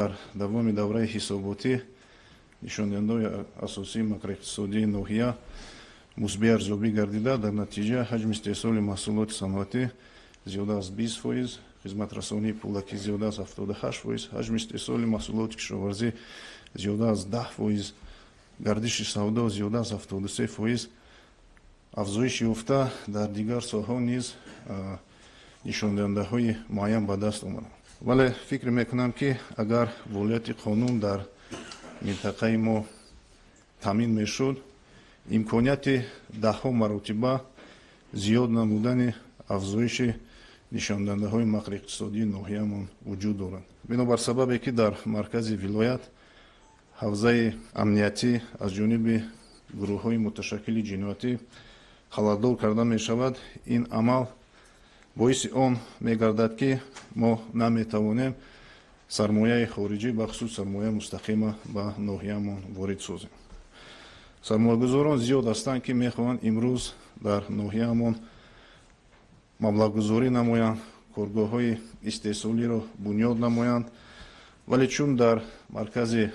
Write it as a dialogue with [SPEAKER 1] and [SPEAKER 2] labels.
[SPEAKER 1] Дар давоми давраи ҳисоботӣ нишондиҳандаҳои асосии макроиқтисодии ноҳия мусбӣ арзёбӣ гардида, дар натиҷа ҳаҷми истеҳсоли маҳсулоти саноатӣ зиёда аз 20%, хизматрасонии пулакӣ зиёда аз 78%, ҳаҷми истеҳсоли маҳсулоти кишоварзӣ зиёда аз 10%, гардиши савдо зиёда аз 73% афзоиш ёфта, дар дигар соҳаҳо низ нишондиҳандаҳои муайян ба даст омаданд. Вале фикр мекунам, ки агар волияти қонун дар минтақаи мо таъмин мешуд, имконияти даҳҳо маротиба зиёд намудани афзоиши нишондиҳандаҳои макроиқтисодии ноҳиямон вуҷуд дорад. Бинобар сабабе ки дар маркази вилоят ҳавзаи амниятӣ аз ҷониби гурӯҳҳои муташаккили ҷиноятӣ халалдор карда мешавад, ин амал боиси он мегардад, ки мо наметавонем сармояи хориҷӣ, бахусус сармояи мустақима ба ноҳиямон ворид созем. Сармоягузорон зиёд ҳастанд, ки мехоҳанд имрӯз дар ноҳиямон маблағгузорӣ намоянд, коргоҳҳои истеҳсолиро бунёд намоянд, вале чун дар маркази